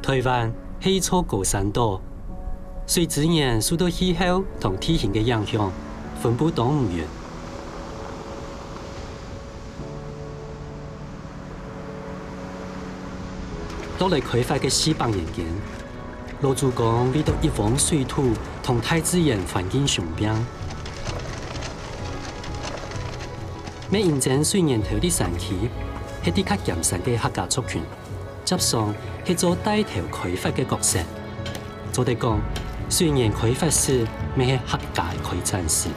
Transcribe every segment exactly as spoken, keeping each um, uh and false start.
臺灣係一座高山島，水資源受到氣候同地形个影響，分布當毋均。落來開發个四百年間， 老祖崗為著一汪水土同大自然環境相拚，乜因爭水源頭个山區，係在較尖山个客家族群，輒常係做帶頭開發个角色。做得講，水源開發史乜係客家个開展史。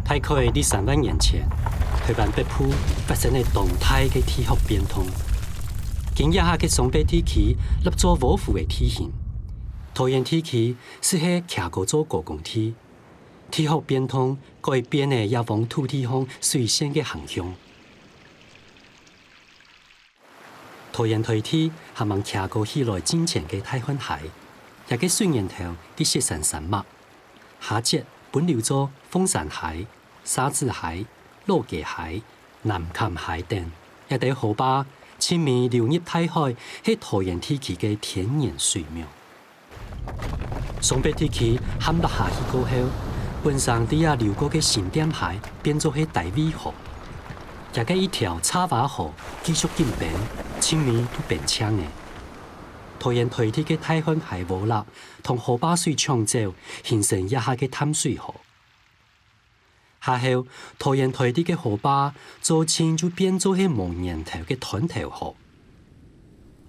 大概在三萬年前，臺灣北部發生了當大个地殼變動，將這下个雙北地區立做窩湖个地形。桃園地區就係徛高做高工地，地殼變動改變了這汪土地項水線个行向。 桃園台地還吂徛高起來進前个大漢溪，這个水源頭在雪山山脈，下節分流做鳳山溪、沙子溪、老街溪、南崁溪等，這兜河壩盡尾流入大海，係桃園地區个天然水脈。 雙北地區陷落下去過後，本成在這流過个新店溪變做係大衛河，這个一條插斡河繼續緊湓，盡尾就湓淨了。桃園台地个大漢溪窩壢同河壩水搶走，形成這下个淡水河。 下後，桃園台地个河壩早盡就變做係無源頭个斷頭河，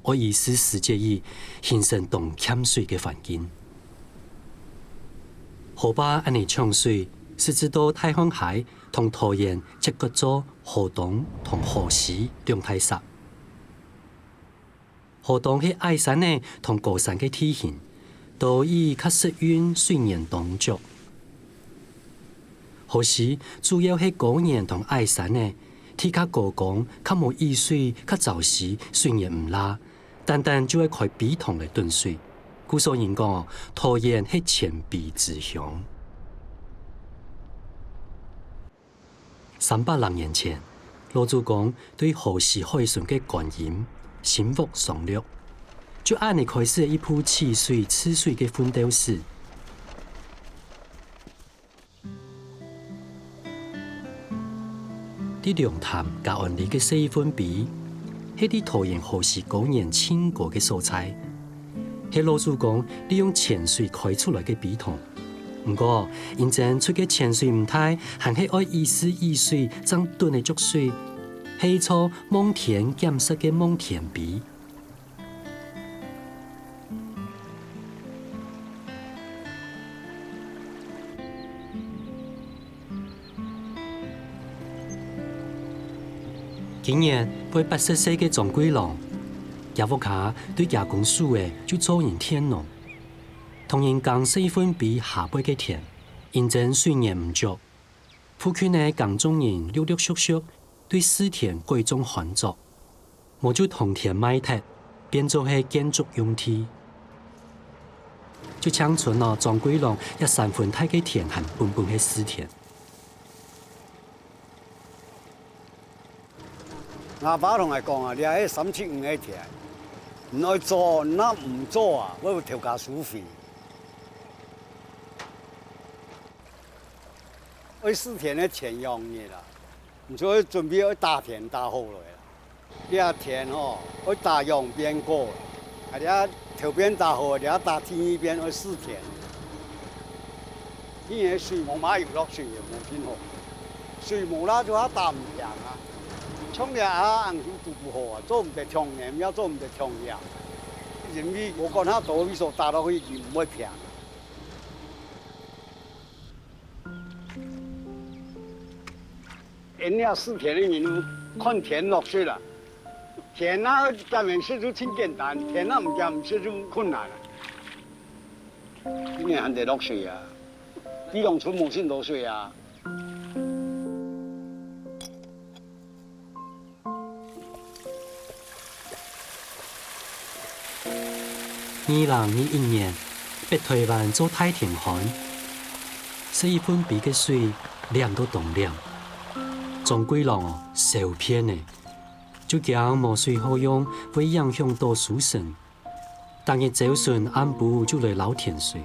愛移除時節已，形成當欠水个環境。河壩恁呢搶水，使至到大漢溪同桃園切割做河東同河西兩大析。 河東係矮山仔同高山个地形，所以較適應水源當足。河西主要係高原同矮山仔，地較高岡、較無雨水、較潮時，水源毋罅，單單就愛開陂塘來囤水，故所人講，桃園係千陂之鄉。 三百零年前，老祖公對河西海脣个觀音、新屋商略，就恁呢開始一部取水、治水个奮鬥史。在龍潭、嘉安里个細份陂，係在桃園河西高原盡高个所在，係老祖公利用泉水開出來个陂塘。 毋過，因爭出个泉水毋大，還係愛依時依水正涿个足水，係一座望天減雪个望天陂。今年會八十歲个張貴郎，厥屋下對厥公手仔就做人田農。 同人耕四份陂下背个田，因爭水源毋足，附近个耕種人陸陸續續對蒔田改種番作，無就通田賣忒，變做係建築用地。就淨伸哦張貴郎這三分大个田還本本係蒔田。 吾爸同𠊎講啊，這係三七五个田，毋你愛做，若毋做啊，會有頭家收費。愛蒔田个前兩日啊，你就愛準備愛打田打好來啊。這田吼，愛打兩遍過，啊，這頭遍打好，這打第二遍愛蒔田。 今年水無嘛有落水，也無盡好。水無啦，就較打毋平啊。像這下恁樣堵堵好啊，做毋得長年，也做毋得長夜。因為無管較多位所打落去，佢毋會平。因為蒔田个人看天落水啦，天啊，敢會食就盡簡單，天啊，毋敢食就困難啊。 今年還得落水啊，比往春無盡多水啊。二零二一年，北台灣做大天旱，十一分陂个水湠到當湠，張貴郎哦，愁遍了，就驚無水好用，會影響到收成。 逐日朝晨暗晡就來撈田水。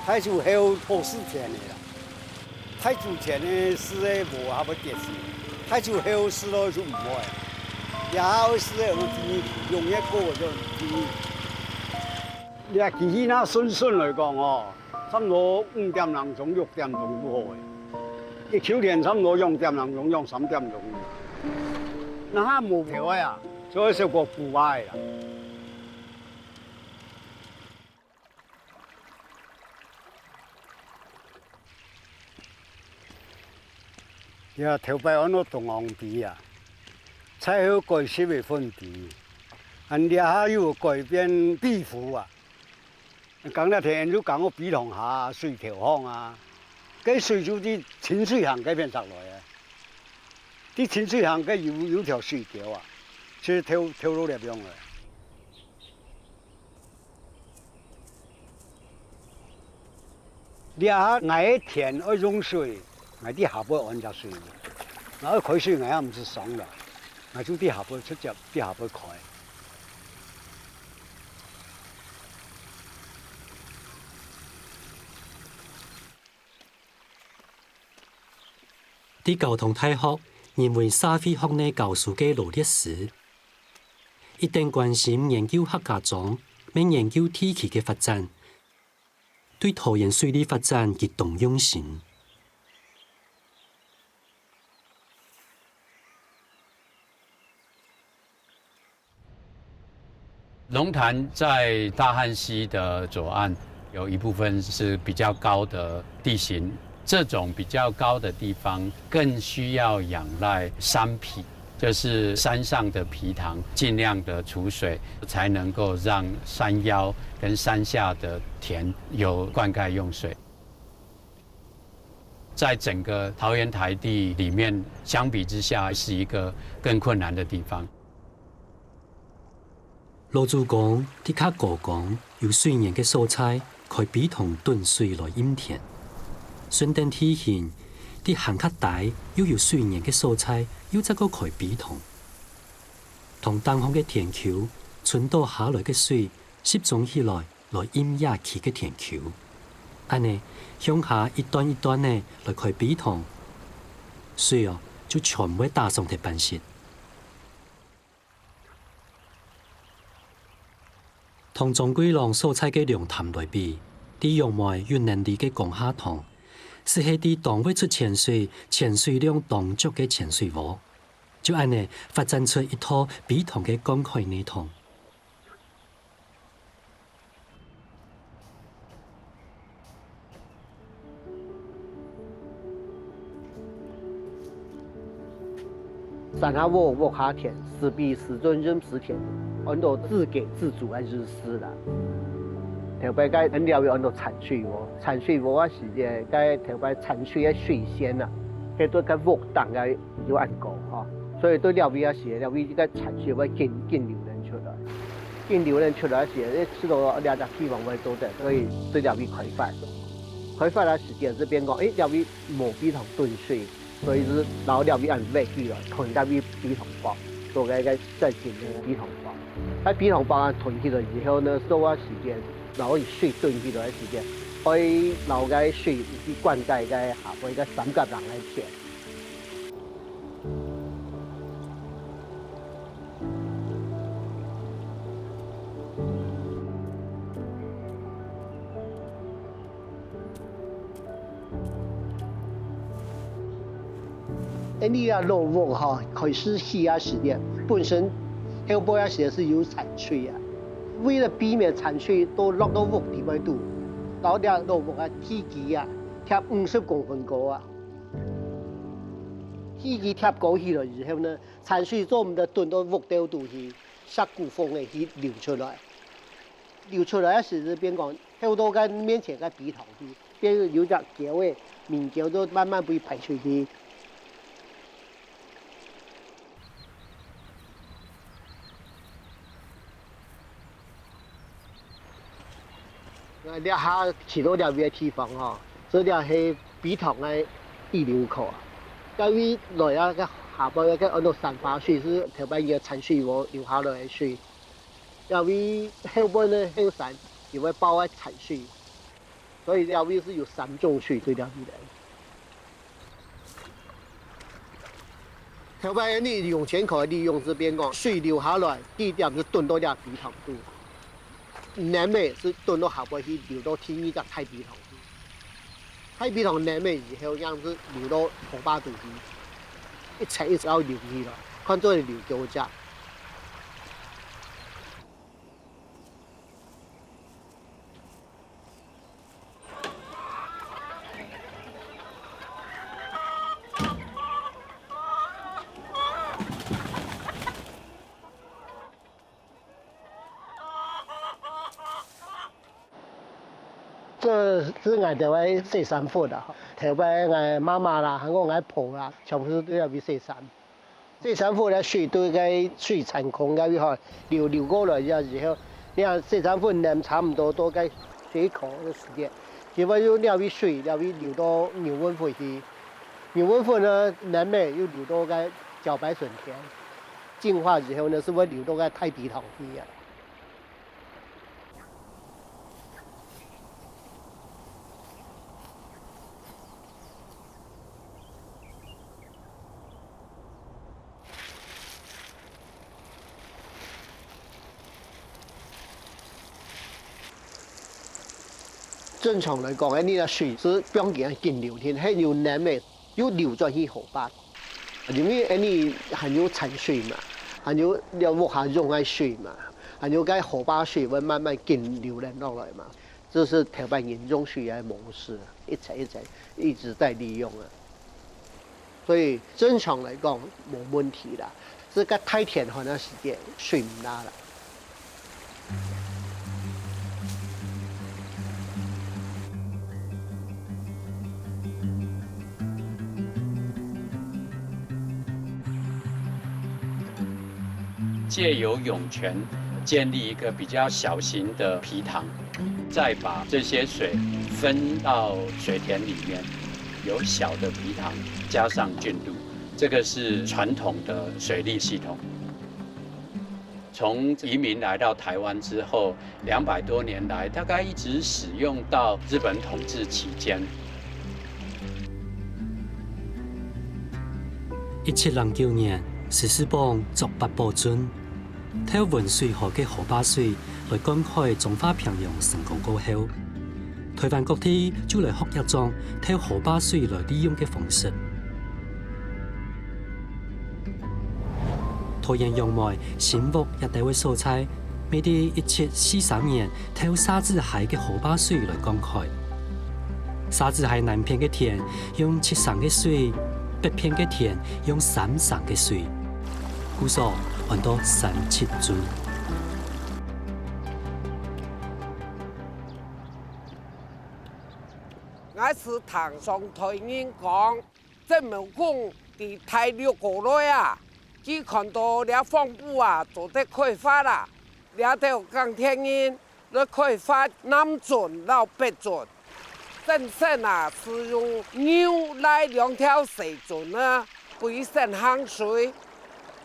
大水後好蒔田个啦。 大水前个時个禾還會結實，大水後蒔落就毋會。這下愛蒔个用第二步，用一過就第二步。這機器若順順來講哦，差毋多五點零鐘、六點鐘就好个。一秋天差毋多兩點零鐘、兩三點鐘。若下無頭个啊，就愛燒過補啊个啦。 這頭擺安到東王陂啊，再後改十月份陂，恁這下又改變陂湖啊。講了天就講个陂塘下水頭項啊，該水就對清水行該片出來啊。對清水行該有有條水溝啊，就透透到這樣个。 這下𠊎个田愛用水，𠊎在下背安隻水門，𠊎愛開水，𠊎也毋使上來，𠊎就在下背直接在下背開。 在交通大學，人文社會學系教書个羅烈士，一等關心研究客家庄，乜研究地區个發展，對桃園水利發展佢當用心。 龍潭在大漢溪的左岸，有一部分是比較高的地形，這種比較高的地方更需要仰賴山陂，就是山上的陂塘，盡量的儲水，才能夠讓山腰跟山下的田有灌溉用水。 在整個桃園台地裡面，相比之下是一個更困難的地方。羅主講，在較高崗有水源个所在，開陂塘囤水來蔭田。順等地形，在還較低又有水源个所在，又再過開陂塘。塘頂項个田坵，伸倒下來个水，集中起來， 來蔭這區个田坵。恁呢，向下一段一段仔來開陂塘，水哦，就全會打爽忒粄粞。同張貴郎所在个龍潭來比，在楊梅有能力个江下塘，斯係在當會出淺水、淺水量當足个淺水禾。就恁呢，發展出一套陂塘个灌溉系統。 山下禾，禾下田，施陂施圳蔭施田，安到自給自足个意思啦。頭擺个恁樣安到產水禾，產水禾个時節，該頭擺產水个水線啊，該對該禾頂个有恁高吼，所以對了尾个時節，了尾个產水會緊緊流等。來。引流人出來个時節，誒，知道這隻地方會做得，所以對這位開發。開發个時節，這邊講，誒，這位無陂塘囤水，所以係摎這位恁挖起來，囤這位陂塘壆，做該个細型个陂塘壆。該陂塘壆啊，囤起來以後呢，做个時間，摎水囤起來个時間，愛摎該水去灌溉該下背个三甲人个田。 恁呢啊，老屋吼，開始起啊時節，本身後背啊時節係有產水啊。為了避免產水都落到屋裡背肚，摎這老屋啊，地基啊，疊五十公分高啊。地基疊高起來以後呢，產水做毋得囤到屋肚肚去，石鼓縫个去流出來。流出來个時，變講 後到該面前个陂塘去，變有隻溝仔，明溝就慢慢會排出去。啊，這下去到這位个地方吼，這位係陂塘个溢流口啊。該位來啊，該下背个安到山花水，係頭擺个產水塢流下來个水。 這位後背呢，後山，因為包个產水，所以這位係有三種水對這位來。頭擺人用錢可以利用這邊講，水流下來，地點係囤到這陂塘肚，淰个係囤到下背去，流到第二隻大陂塘肚。大陂塘淰个以後，樣係流到河壩肚去，一層一層流起來，看做係流幾隻。 這係𠊎兜个洗衫褲啦，頭擺𠊎媽媽啦，還過𠊎婆啦，全部都在這位洗衫。洗衫褲个水對該水產孔該位吼，流，流過來了以後，你看洗衫褲淰差毋多到該水口个時間，結果就這位水，這位流到牛汶湖去。牛汶湖呢，淰个又流到該茭白筍田，淨化以後呢，係會流到該大陂塘去啊。 正常來講，恁呢个水係放佢緊流，天氣又淰个，又流轉去河壩。因為恁呢還有產水嘛，還有了屋下用个水嘛，還有該河壩水會慢慢緊流等落來嘛。 這係頭擺人用水个模式，一直一直一直在利用啊。所以正常來講無問題啦，這个大田旱个時節水毋罅啦。 借由涌泉建立一个比较小型的陂塘，再把这些水分到水田里面，由小的陂塘加上圳肚，这个是传统的水利系统。从移民来到台湾之后，两百多年来，大概一直使用到日本统治期间。一七零九年，施世邦作八堡圳，透汶水河个河壩水來灌溉彰化平洋成功過後，台灣各地就來學這種透河壩水來利用个方式。 桃園楊梅、新屋這兜个所在，乜在一七四三年透沙子溪个河壩水來灌溉。沙子溪南片个田用七省个水，北片个田用三省个水，故所安到三七圳。𠊎係聽上台人講， 鄭文公在大陸過來啊，佢看到這黃埔啊，做得開發啊，這兜耕田人來開發南圳摎北圳。先生啊，使用牛拉兩條細圳仔，分先行水。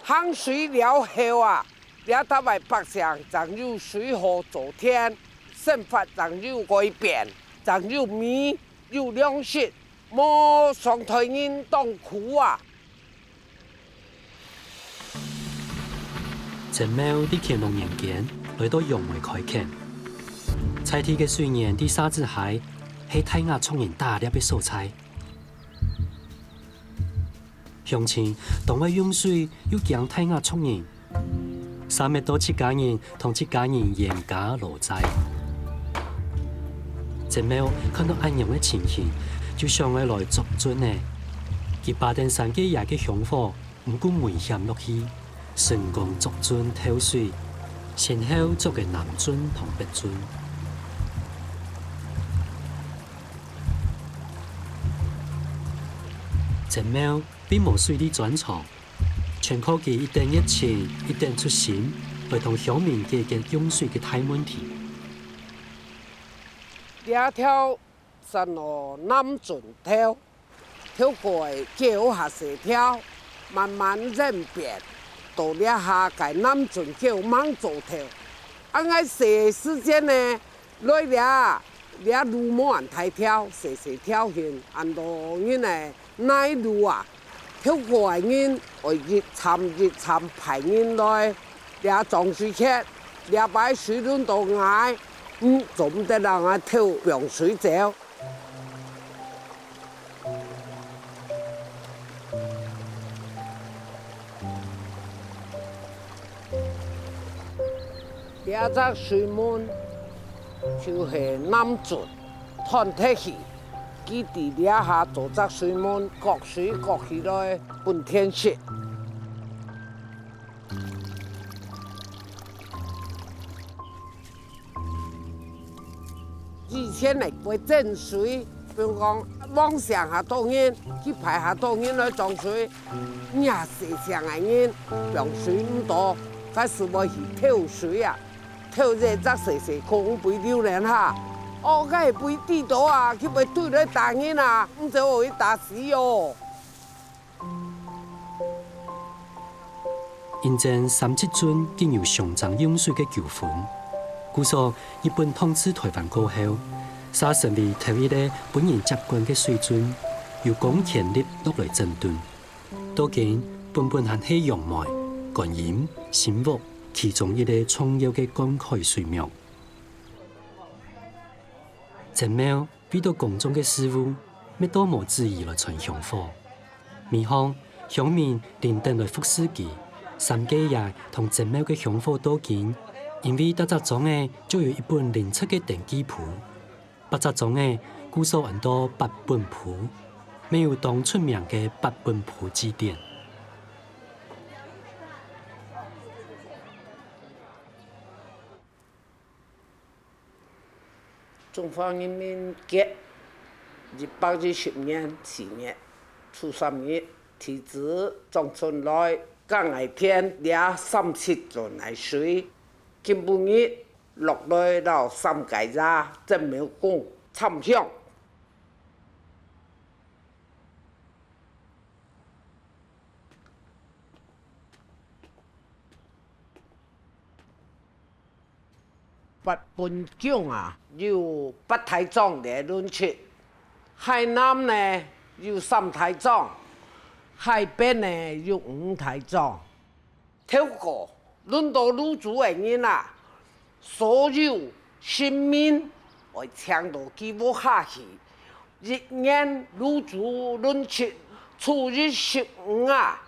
行水了後啊，這搭位百姓正有水好做田，生活正有改變，正有米，有糧食，無上代人當苦啊！ 曾茂在乾隆年間來到楊梅開墾，在地个水源在沙子溪，係大雅族人打獵个所在。鄉親當會用水，又驚大雅族人， 煞搣到自家人同自家人冤家路債。曾茂看到恁樣个情形，就想愛來捉圳仔。佢揹等三個爺个香火，毋顧危險落去，成功捉圳透水，先後捉个南圳同北圳。曾茂並無水利專長， 全靠佢一等熱情、一等出心，來同鄉民解決用水个大問題。這條山路南圳頭，頭過个溝較細條，慢慢演變，到這下个南圳溝吂做頭。恁樣細个時間呢， 來這，這路無恁大條，細細條形，恁多人呢，泥路啊，頭過个人愛一站一站排人來，這裝水壼，這擺水輪到𠊎，嗯，做毋得讓𠊎偷放水走。 這隻水門就係南圳斷忒去，佢在這下做隻水門，割水割起來分田食。 以前呢會爭水，比如講，往上下多人，去排下多人來裝水，若細聲个人，裝水毋多，該時會去偷水啊，偷這隻細細空杯溜等下。哦，該杯滴到啊，佢會追來打人啊，毋就會打死哦。 因爭三七圳緊有相爭用水个糾紛，故所日本統治臺灣過後，嗄成為頭一个分人接管个水圳，由公權力落來整頓。到今，本本還係楊梅、觀音、新屋其中一个重要个灌溉水脈。曾茂 為著公眾个事務，搣到無旨意來傳香火。尾項，鄉民輪等來服侍佢，三個爺同曾茂个香火到今，因為逐隻庄仔就有一本臨出个登記簿，八隻庄仔故所安到八本簿，乜有當出名个八本簿字典。 中華人民共一百一十年四月初三日，地主張春來耕𠊎田這三七圳个水，今晡日落來摎三個爺曾茂公參詳。 八本宮啊，有八大庄來輪值。海南呢，有三大庄；海北呢，有五大庄。頭過，輪到甪州个人啊，所有神明愛請到佢屋下去，一年甪州輪值初一十五啊，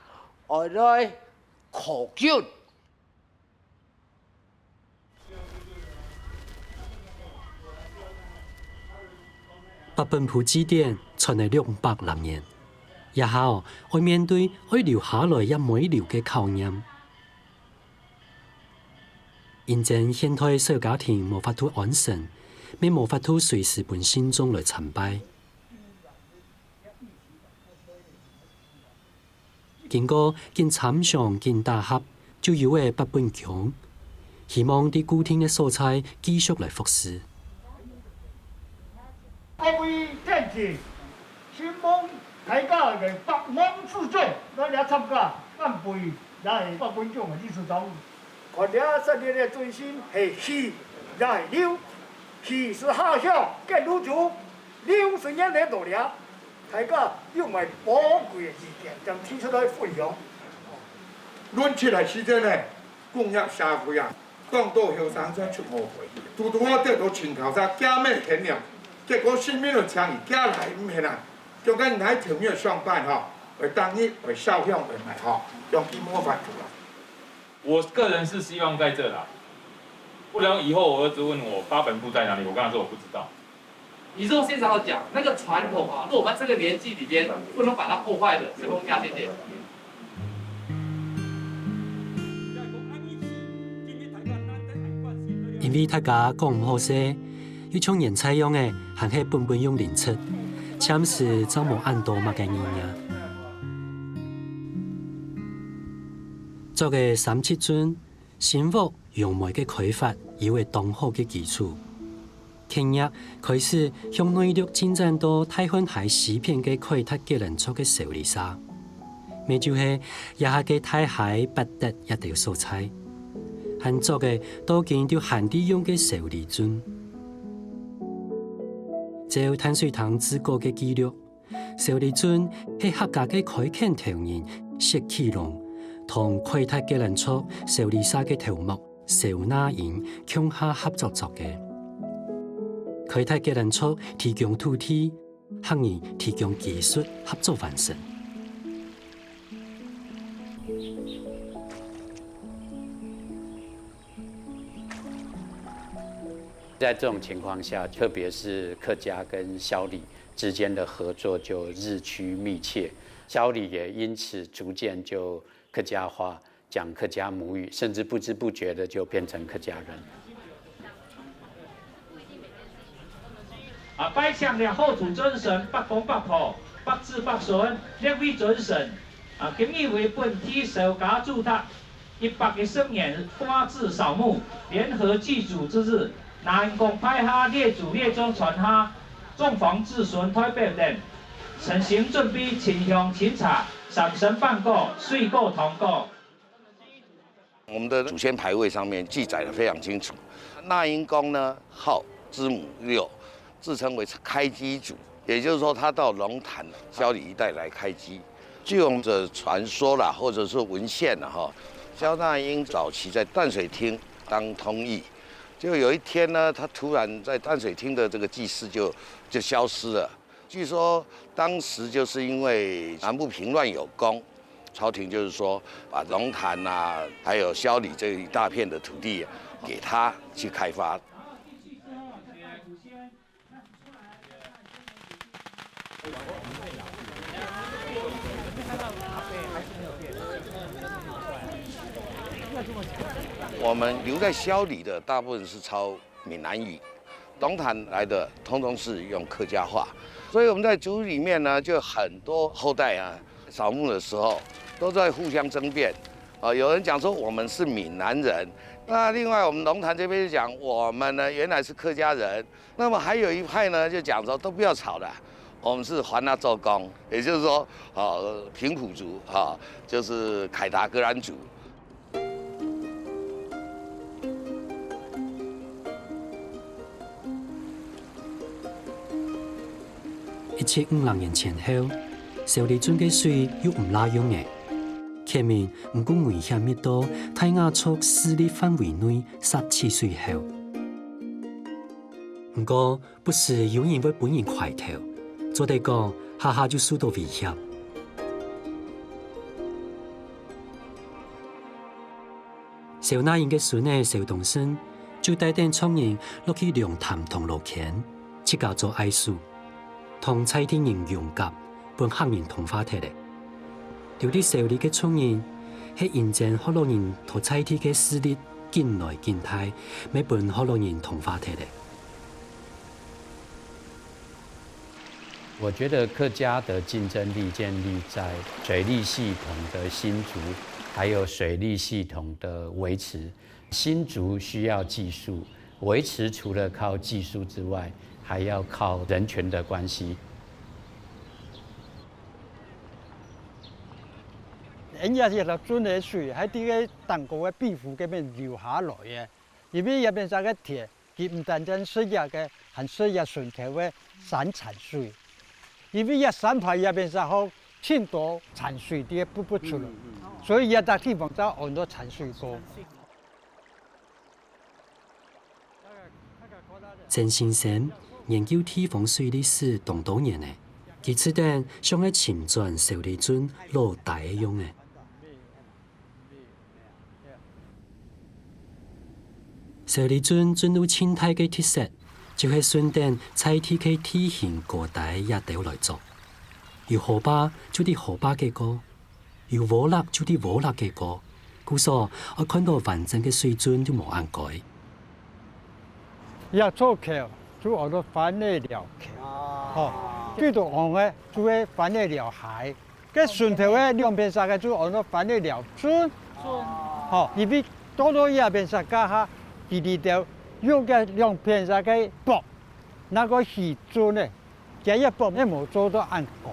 愛來 靠近。八本簿字典傳了兩百零年，這下哦，愛面對愛留下來也無留个考驗。因爭現代小家庭無法度安身，乜無法度隨時分信眾來參拜。經過緊參詳緊打合，就有了八本宮，希望在固定个所在繼續來服侍。各位見證，承蒙大家个百忙之中來這參加，乾杯，也係八本宮个理事長。看這設立个尊神係喜也係憂，喜是下鄉見如主，憂是年年到了。 大家用𠊎寶貴个意見，將提出來分享。論起來時間呢，工業社會啊，當多後生仔出社會，拄拄好得到全校个加冕天亮，結果身邊个請伊寄來毋肯啊，叫𠊎哪條命上班吼，會當日會燒香會賣吼，用佢無法度啊。我個人是希望在這啦，不然以後我兒子問我八本部在哪裡，我跟他說我不知道。 你這種現場要講，那個傳統啊，如果我們這個年紀裡邊不能把它破壞的，誰會壓線線？因為大家講毋好勢，又像年菜樣仔，還係本本用零七，暫時正無恁多麼个人啊。做个三七尊，新屋用梅个開發有个當好个基礎。 建業開始向內陸進展到大漢溪西片个凱達格蘭族个修理社，乜就係這下个大溪八德這兜所在，還著个到今都還在用个修理尊。照淡水廳志高个記錄， 修理尊係客家个開墾頭人薛啟龍，同凱達格蘭族修理社个頭目蕭那英共下合作做个。凱達格蘭族提供土地，客人提供技術，合作完成。 在這種情況下，特別是客家跟蕭里之間的合作就日趨密切，蕭里也因此逐漸就客家話，講客家母語，甚至不知不覺的就變成客家人。 啊，拜請了後主尊神、伯公伯婆、伯子伯孫、列位尊神，啊，今日為本地首家祖塔一百一十年掛紙掃墓聯合祭祖之日，南宮拜下列祖列宗傳下眾房子孫代表等，誠心準備清香清茶、三牲半果、水果糖果。 我们的祖先牌位上面记载的非常清楚，那英公呢号之母六，自称为开基祖，也就是说他到龙潭萧里一带来开基。据我们的传说啦，或者是文献啦哈，萧那英早期在淡水厅当通译，结果有一天呢，他突然在淡水厅的这个祭祀就就消失了。 据说当时就是因为南部平乱有功，朝廷就是说把龙潭啊，还有萧里这一大片的土地给他去开发。我们留在萧里的大部分是抄 闽南语，龙潭来的通通是用客家话，所以我们在族里面呢，就很多后代啊，扫墓的时候都在互相争辩。啊，有人讲说我们是闽南人，那另外我们龙潭这边就讲我们呢原来是客家人，那么还有一派呢就讲说都不要吵了，我们是番仔祖公，也就是说，啊，平埔族啊，就是凯达格兰族。 一七五六年前後，小里圳个水又毋罅用了，徛民毋過危險密到大雅族勢力範圍內設取水口。毋過，不時有人會分人㧡頭，做得講下下就受到威脅。 小那英个孫仔小東昇就帶等族人落去龍潭銅鑼圈，自家做愛手，同在地人融合，分客人同化忒了。留在小里个族人，係因爭學老人同在地个勢力緊來緊大，乜分學老人同化忒了。我觉得客家的竞争力建立在水利系统的新竹，还有水利系统的维持。新竹需要技术，维持除了靠技术之外，还要靠人权的关系。人家是摎圳个水，还在个蛋糕个壁湖个面流下来个，因为也变成个铁。 佢毋單單食這个，還食這脣頭个山泉水，因為這山排這片上好盡多泉水个分布出來，所以這隻地方就安到泉水溝。陳先生研究地方水歷史當多年了，佢試等像係尋轉小里圳老底个樣仔。 小里圳圳路盡大个特色，就係順等在地个地形高低這兜來做。有河壩就在河壩該个，有窩壢就在窩壢該个，故所愛看著完整个水圳就無恁該。這座橋就安到番仔寮橋，吼，對著岸个就係番仔寮溪。 該脣頭个兩片石个就安到番仔寮圳。吼，因為到到這片石該下，佢這兜用該兩片石个駁，拿來起圳个，該這駁也無做到恁高。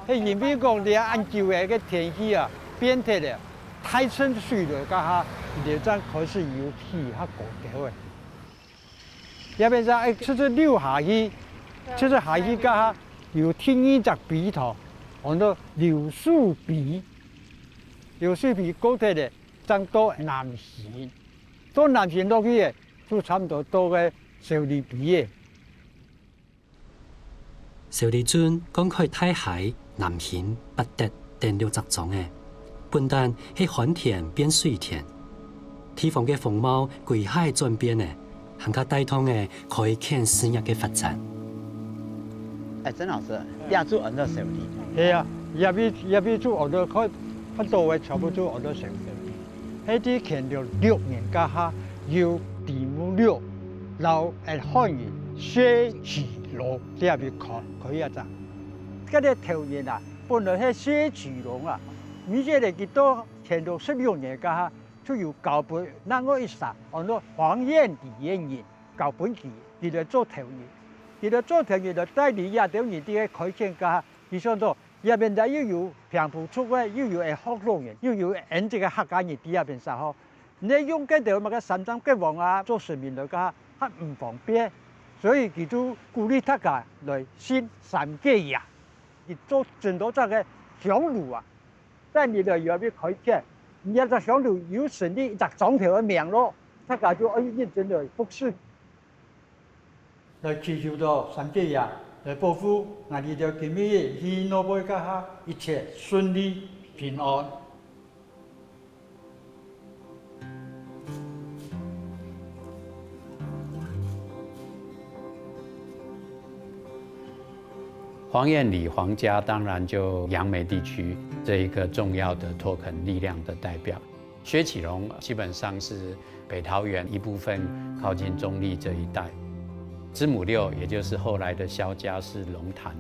係因為講這恁久个个天氣啊，變忒了，大陣水來該下，佢兜正開始有起較高兜个。 這片就愛直直流下去，直直下去該下有第二隻陂塘，安到流水陂。流水陂過忒咧，正到南興。到南興落去咧，就差毋多到个小里陂咧。 小里圳、灌溉大溪、南興、八德等六隻庄仔，本旦係旱田變水田，地方个風貌歸下轉變咧，還較帶動咧開墾事業个發展。哎，曾老師，這就安到小里。係啊，這位這位就安到開，開到个全部就安到小里。 係在乾隆六年該下，由李慕六摎漢人薛其龍這位開開一隻。該个頭人啊，本來係薛其龍啊，毋過咧佢到乾隆十六年該下，就有交分另外一儕，安到黃燕禮个人交分佢，佢來做頭人。佢來做頭人，就帶領這兜人在該開墾該下，佢想到 這片來又有平埔族个，又有會學老人，又有恩這个客家人在這片上吼。你用該兜麼个三山國王啊做神明來个，還毋方便，所以佢就鼓勵大家來信三界爺。佢做真多隻个香爐啊，帶你來這位開墾，你這隻香爐有神明一隻庄頭个名咯，大家就愛認真來服侍。 來祈求到三界爺來保護𠊎俚兜今晡日去外背該下一切順利平安。黃燕禮黃家當然就楊梅地區這一個重要的拓墾力量的代表。 薛其龍基本上是北桃園一部分靠近中壢這一帶。知母六，也就是後來的蕭家，是龍潭。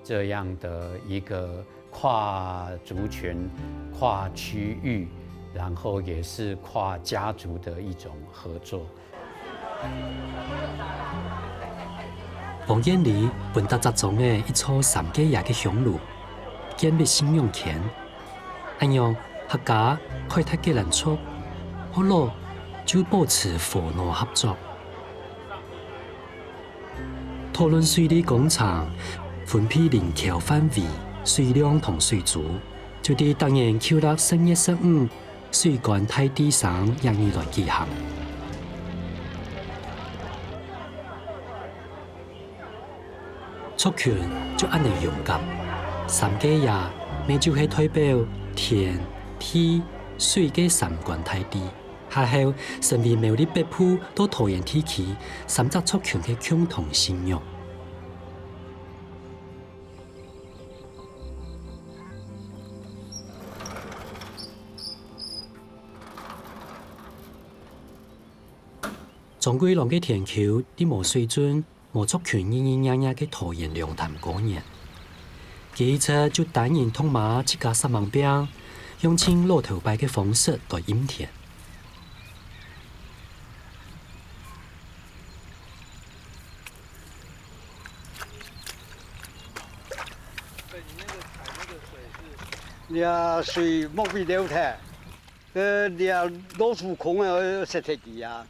這樣的一個跨族群、跨區域，然後也是跨家族的一種合作。 黃燕禮分逐隻庄仔一座三界爺个香爐，建立信仰圈。恁樣，客家開忒个連族，學老就保持和挼合作。討論水利工程、分配林坵範圍、水量同水柱，就在逐年舊曆十月十五 水官大帝生日來舉行。族群就恁仔勇敢，三界爺乜就係代表天、地、水个三官大帝，下後成為苗栗北部到桃園地區三隻族群个共同信仰。 張貴郎个田坵在無水圳、無族群日日夜夜个桃園龍潭果園。佢一直就單人同媽自家煞吂拚，用盡老頭擺个方式來掞田。 這水莫被流忒，呃，這老鼠空个愛食忒佢啊。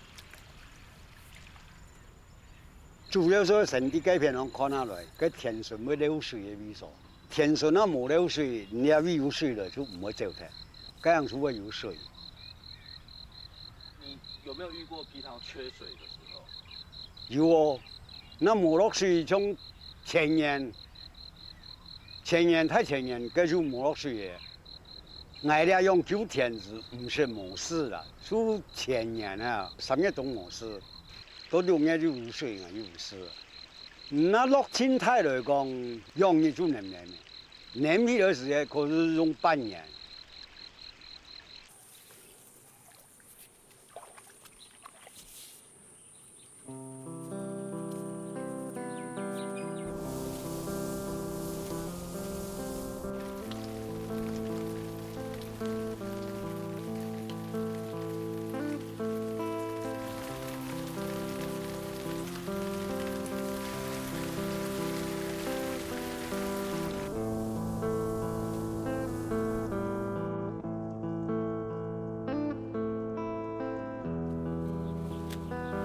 主要係先在該片上看下來，該田脣會流水个位所。田脣若無流水，你這位有水了就毋會走忒，該樣就會有水。你有沒有遇過平常缺水的時候？有哦，若無落水，像前年，前年、大前年，該就無落水个。 𠊎這用九天時毋識無事啦，就前年啊，三月中無事，到六月就有水啊，有事。那落盡大來講，兩日就能淰了，淰起來時間可是用半年。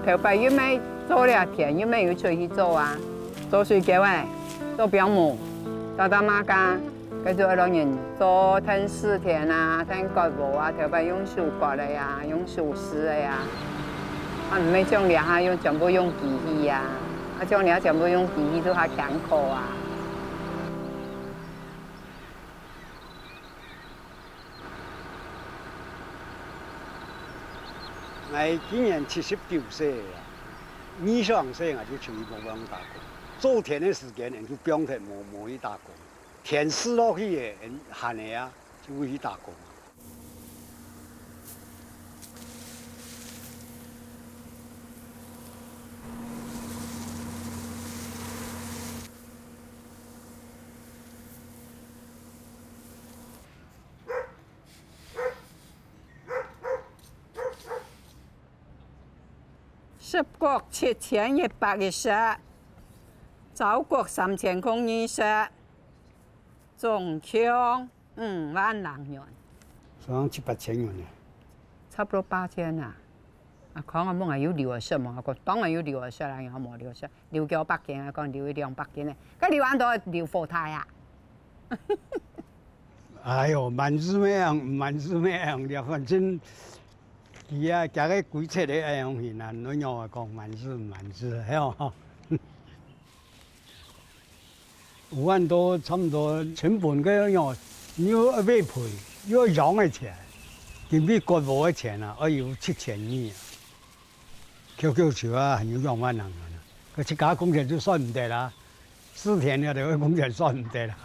頭擺又毋係做這田，又毋係有出去做啊，做水溝仔，做放牧，打打馬仔，該就愛摎人做𢯭蒔田啊，𢯭割禾啊，頭擺用手割个啊，用手蒔个啊，啊毋係像這下用全部用機器啊，啊像這下全部用機器就較輕可啊。 𠊎今年七十九歲了，二十零歲𠊎就出去幫忙打工。做田个時間，𠊎就放忒無，無去打工。田蒔落去个，𠊎閒个啊，就會去打工。 十穀七千一百一十，朝穀三千空二十，總共五萬零銀。算七八千銀呢。差不多八千啊。啊，講啊，問啊，有留仔食無？啊，講當然有留仔食啦，有無留仔食？留幾百斤啊，講留一兩百斤呢，該留恁多留火炭啊？哎喲，滿是咩樣，滿是咩樣了，反正 佢啊，佢个規則个恁樣形啊，你仰會講滿是毋滿是，係無？有恁多差毋多成本个樣，你又愛買肥，又愛養个錢，今晡日割禾个錢啊，愛有七千二啊。撿撿就啊，還有兩萬零銀啊。佢自家工錢就算毋得啦，蒔田了，這个工錢算毋得啦。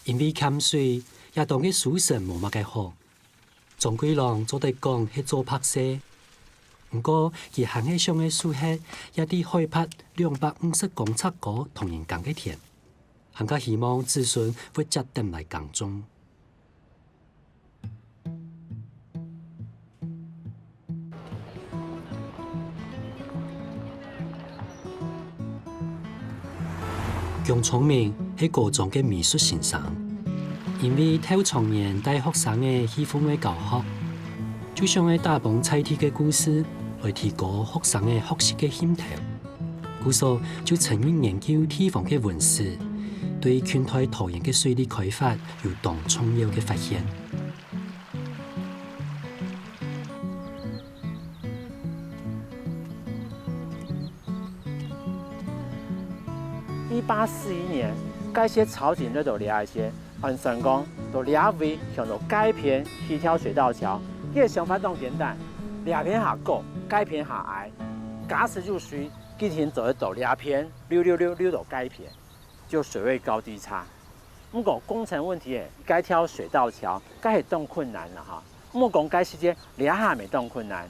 因為欠水，這當个收成無麼个好。張貴郎做得講係做白事，毋過佢還係想愛守核這在海拔兩百五十公尺高同人耕个田，還較希望子孫會接等來耕種。 姜昌明係高中个美術先生，因為頭長年帶學生仔戲鳳仔教學，就想愛打幫在地个故事，來提高學生仔學習个興頭。故所就深入研究地方个文史，對近代桃園个水利開發有當重要个發現。 一八四一年，該時朝廷來到這一線，按算講到這位，想到該片起條水道橋，佢个想法當簡單，這片較高，該片較矮。假使有水，既定就會到這片流流流流到該片，就水位高低差。 毋過工程問題个，該條水道橋，該係當困難啦哈。莫講該時節，這下也當困難。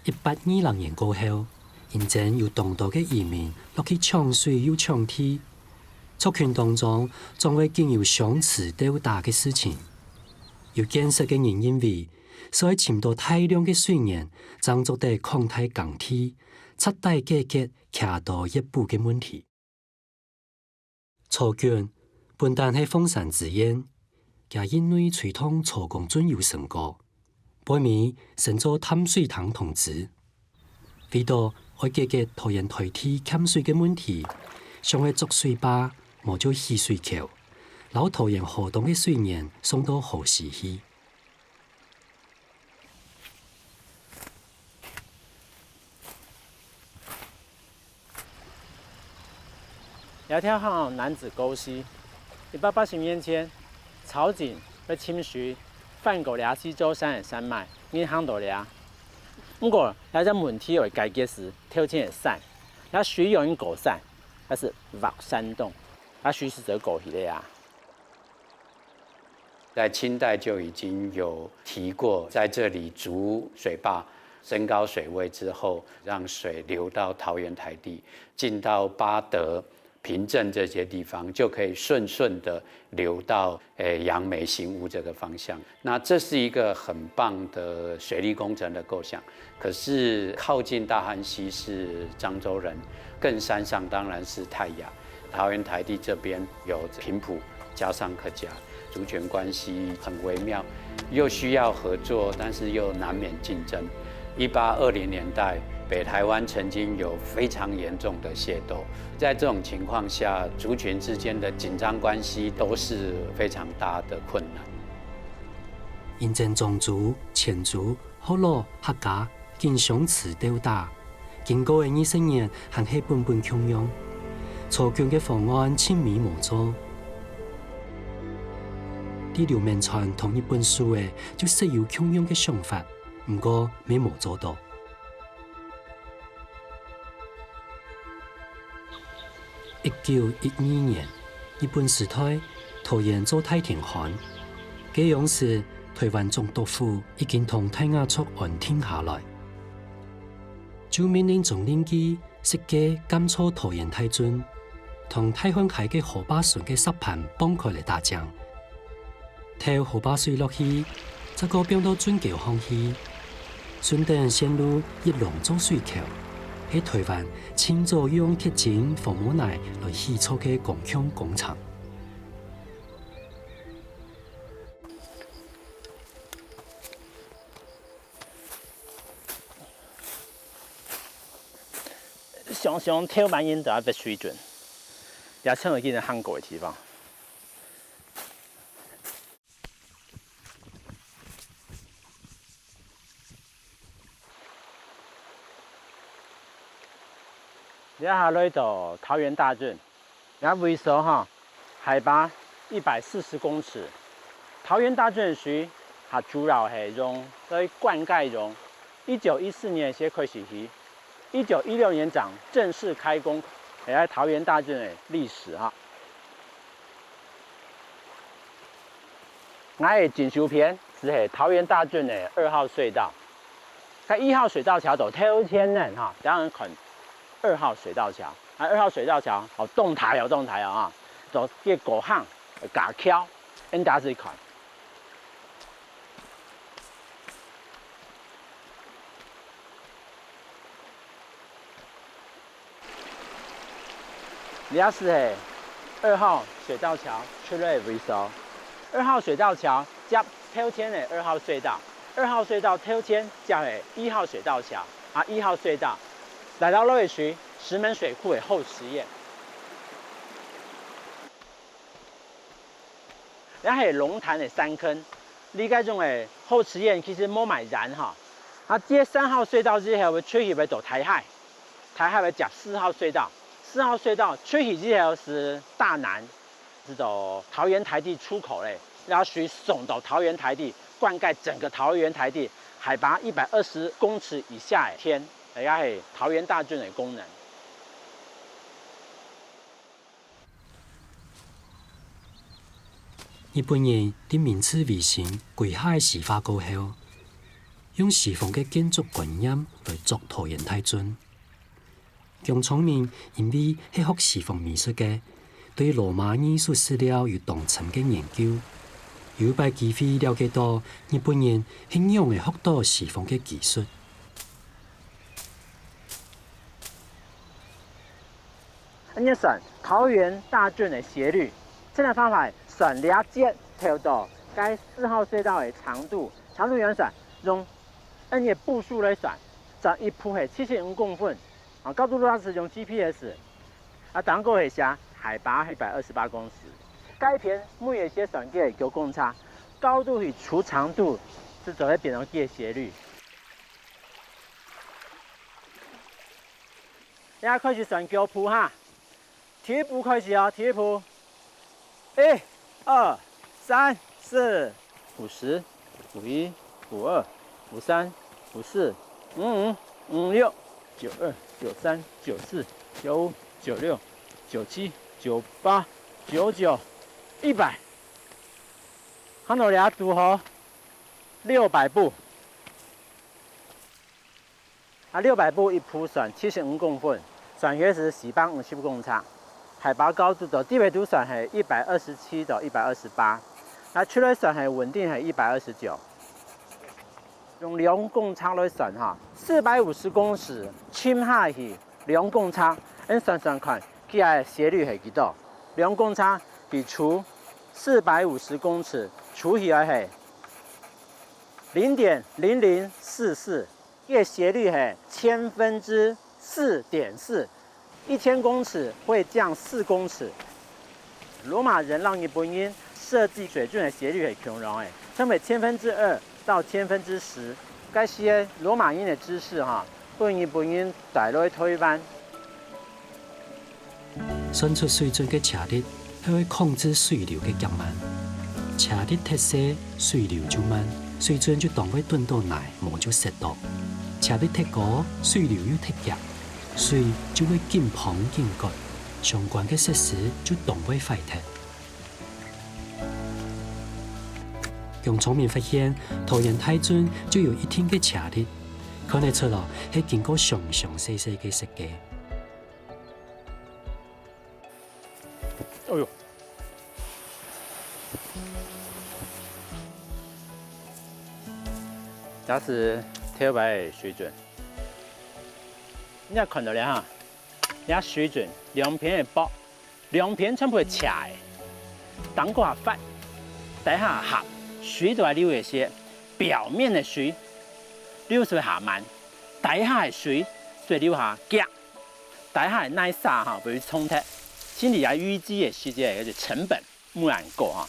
一八二六年過後，因爭有當多个移民落去搶水又搶地，族群當中總會經有相持鬥打个事情。有見識个人認為，所以尋到大量个水源，正做得擴大耕地，徹底解決徛多越補个問題。 曹圳本旦係鳳山知縣，佢任內推動曹公圳有成果，背尾升做淡水廳同知。為著愛解決桃園台地欠水个問題，想愛築水壩，無就起水橋，摎桃園河東个水源送到河西去。 這條巷仔南仔溝溪，一百八十年前，曹圳為尋水，翻過這四座山个山脈，正行到這。毋過，這隻問題愛解決時，頭前係山，這水又恁高山，這係挖山洞，這水係做過去个啊。 在清代就已經有提過，在這裡築水壩，升高水位之後，讓水流到桃園台地，進到八德、平鎮這些地方，就可以順順地流到，誒，楊梅、新屋這個方向。那這是一個很棒的水利工程的構想。 可是靠近大漢溪是漳州人，更山上當然是泰雅。桃園台地這邊有平埔，加上客家，族群關係很微妙，又需要合作，但是又難免競爭。一八二零年代，北台灣曾經有非常嚴重的械鬥，在這種情況下，族群之間的緊張關係都是非常大的困難。因爭漳州、泉州、 學老、客家緊相持鬥打，經過个二十年還係本本共樣。曹圳个方案盡尾無做。在劉銘傳同日本時仔就識有共樣个想法，毋過乜無做到。 一九一二年，日本時代，桃園做大天旱。該央時，台灣總督府已經同泰雅族安定下來。就命令鍾令基設計監造桃園大圳，同大漢溪个河壩脣个石磐放開來打漳。 透河壩水落去，再過放到圳溝項去，順等線路一路做水橋，係台灣盡早用鐵筋、紅毛泥來起造个公共工程。想想頭滿人都愛發水準，也像係今日行過个地方。 這下來到桃園大圳，這位所吼，海拔一百四十公尺。桃園大圳水，佢主要係用來灌溉用。一九一四年先開始起，一九一六年正正式開工，係桃園大圳个歷史哈。 𠊎个正手片就係桃園大圳个二號隧道。該一號水道橋在頭前呢，哈，等下看二號水道橋。啊，二號水道橋，哦，當大哦，當大哦，啊，在該過巷，架橋，恁大家去看。 這就係二號水道橋出來个位所。二號水道橋接頭前个二號隧道，二號隧道頭前接係一號水道橋，啊，一號隧道來到落去水，石門水庫个後池塋。 這係龍潭个山坑，這个種个後池塋其實無麼人哈。啊，接三號隧道之後，會出去會到大溪，大溪會接四號隧道，四號隧道出去之後係大湳，係到桃園台地出口咧，然後水送到桃園台地，灌溉整個桃園台地，海拔一百二十公尺以下个田，這个係桃園大圳个功能。 日本人在明治維新歸下个西化過後，用西方个建築觀念來做桃園大圳。 姜昌明因為係學西方美術个，對羅馬藝術史料有當深个研究。有一擺機會了解到日本人係仰仔學到西方个技術。恁樣算桃園大圳个斜率，這个方法算了解頭到該四號隧道个長度，長度仰算，用恁樣步數來算，算一步係七十五公分， 啊，高度落差是用G P S，啊，頂高係寫海拔一百二十八公尺。該片每一節算个九公尺，高度係除長度，係做得變成个斜率。這下開始算九步哈，第一步開始哦，第一步。 一、二、三、四、五十、五一、五二、五三、五四、五五、五六、九二、九三、九四、九五、九六、九七、九八、九九、一百。看到這堵好，六百步。 啊，六百步一步算七十五公分，算起來係四百五十公尺。海拔高度到地面度算係一百二十七到一百二十八，啊，出來算係穩定係一百二十九。用兩公尺來算哈，四百五十公尺沉下去兩公尺，恁算算看，佢个斜率係幾多？兩公尺去除四百五十公尺，除起來係零點零零四四。 佢个斜率係千分之四點四，一千公尺會降四公尺。羅馬人摎日本人設計水圳个斜率係共樣个，稱為千分之二到千分之十。該時个羅馬人个知識哈，分日本人帶來臺灣。 算出水圳个斜率，係會控制水流个遽慢。斜率忒細，水流就慢，水圳就當會頓到泥，無就塞著。斜率忒高，水流又忒遽，水就會緊膨緊割，相關个設施就當會壞忒。 姜昌明發現，桃園大圳就有一定个斜率，看得出來係經過詳詳細細个設計。哎喲，這係頭擺个水圳，你也看到了哈，這水圳兩片个薄， 兩片全部係斜个，頂高較闊，底下較狹，水就會流一息，表面个水流出較慢，底下个水就流較遽，底下个泥沙哈會沖忒，心裡也預計个時節个成本無恁高哈。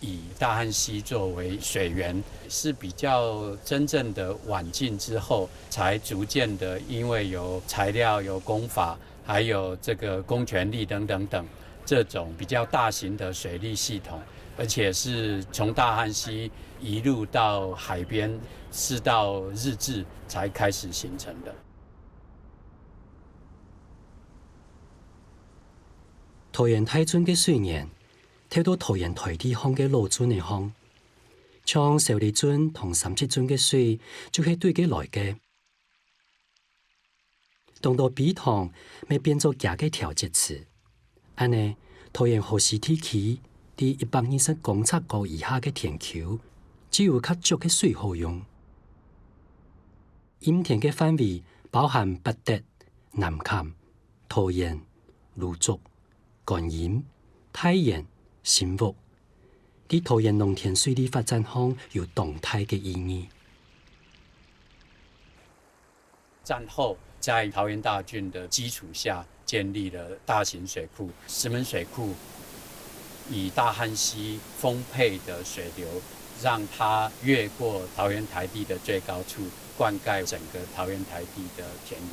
以大漢溪作為水源，是比較真正的晚近之後，才逐漸的因為有材料、有工法，還有這個公權力等等等，這種比較大型的水利系統，而且是從大漢溪一路到海邊，是到日治才開始形成的。 桃園大圳个水源，透到桃園台地項个老圳仔項，像小里圳同三七圳个水就係對該來个。當多陂塘乜變做厥个調節池。恁呢，桃園河西地區在一百二十公尺高以下个田坵，就有較足个水好用。蔭田个範圍包含八德、南崁、 桃園、蘆竹、觀音、大園、新屋，在桃園農田水利發展項有當大个意義。戰後，在桃園大圳的基礎下，建立了大型水庫、石門水庫，以大漢溪豐沛的水流，讓它越過桃園台地的最高處，灌溉整個桃園台地的田園。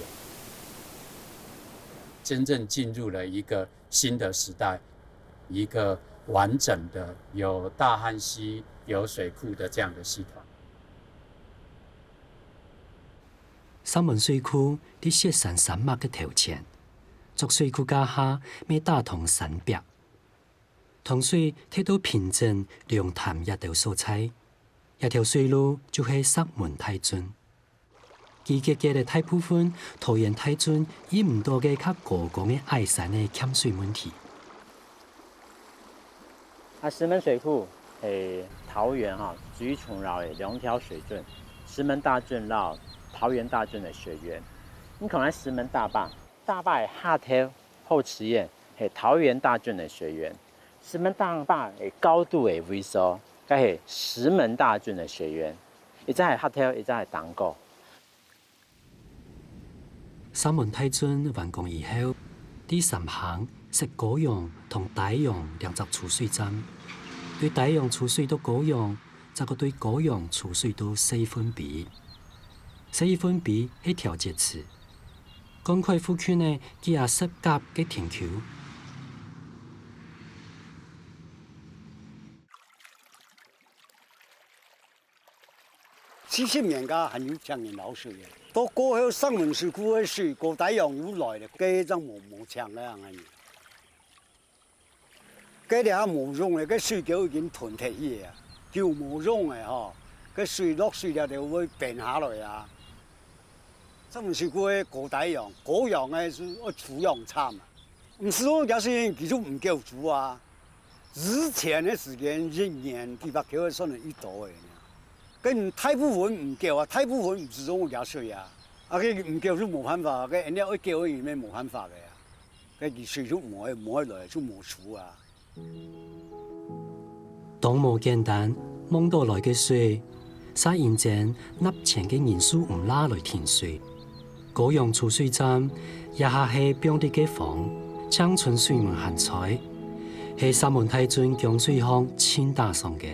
真正進入了一個新的時代，一個完整的有大漢溪、有水庫的這樣的系統。石門水庫在雪山山脈个頭前，著水庫該下乜打通山壁，通水忒到平整、龍潭這兜所在。這條水路就係石門大圳。 佢解決了大部分桃園大圳遇毋到个較高崗个矮山个欠水問題。啊，石門水庫係桃園哈，最重要个兩條水圳，石門大圳摎桃園大圳个水源。你看石門大壩，大壩个下頭後池塋係桃園大圳个水源。石門大壩个高度个位所，該係石門大圳个水源。 一隻係下頭，一隻係頂高。石門大圳完工以後，在三坑設高陽同低陽兩隻儲水站。對低陽儲水到高陽，再過對高陽儲水到西汾陂。西汾陂係調節池，灌溉附近个幾下十甲个田坵。 七十年間還有請人撈水个，到過後石門水庫个水，高低陽又來了，該正無，無請个恁樣。該這下無用了，該水溝已經吞忒去了，就無用了吼。該水落水了就會變下來啊。石門水庫个高低陽，高陽个係愛儲養站啊。毋使講，假使佢就毋夠儲啊。 以前个時間，一年幾百口个算係一多个呢。該大部分毋夠啊，大部分毋使用這水啊。啊，該毋夠就無辦法，該恁樣愛夠个人乜無辦法个啊。該佢水就無，無來，就無儲啊。當無簡單，望到來个水， 煞因爭納錢个人數毋罅來停水。高陽儲水站這下係放在該荒，淨伸水門還在，係石門大圳供水項盡打爽个。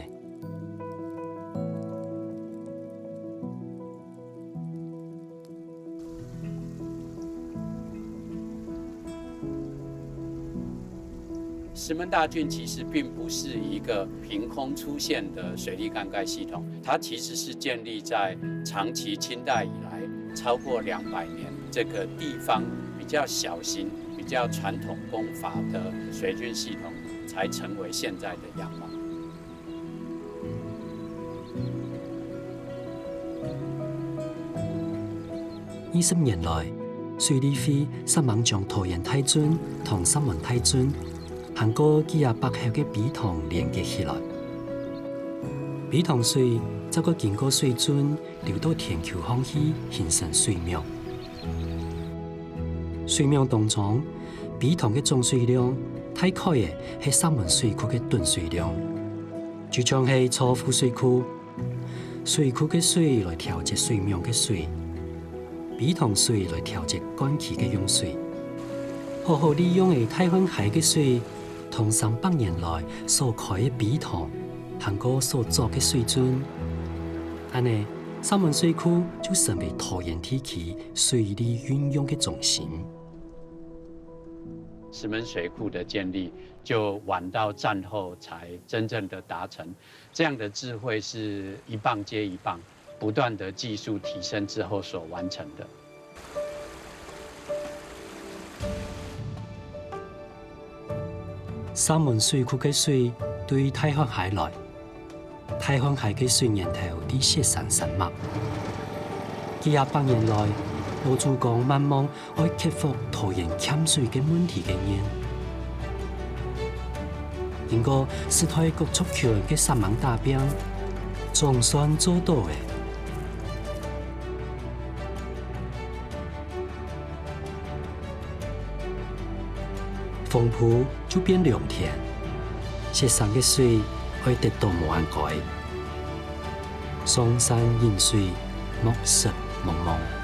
石門大圳其實並不是一個憑空出現的水利灌溉系統，它其實是建立在長期清代以來，超過兩百年，這個地方比較小型、比較傳統工法的水圳系統，才成為現在的樣貌。 二十年來，水利會煞猛將桃園大圳同石門大圳，還過幾下百口个陂塘連結起來。陂塘水再過經過水圳流到田坵項去，形成水網。水網當中，陂塘个總水量大概仔係石門水庫个囤水量，就像係造滬水庫， 水庫个水來調節水網个水，陂塘水來調節灌溉个用水。好好利用个大漢溪个水，同三百年來所開个陂塘，還過所作个水圳，恁仔，石門水庫就成為桃園地區水利運用个中心。石門水庫的建立，就晚到戰後才真正的達成。 這樣的智慧是一棒接一棒，不斷的技術提升之後所完成的。石門水庫个水對大漢溪來，大漢溪个水源頭在雪山山脈。幾下百年來，老祖公慢慢 愛克服桃園欠水个問題个人。經過世代各族群个煞猛打拚，總算做到了。豐沛就變良田，雪山个水愛得到無恁該。上善飲水，莫食茫茫。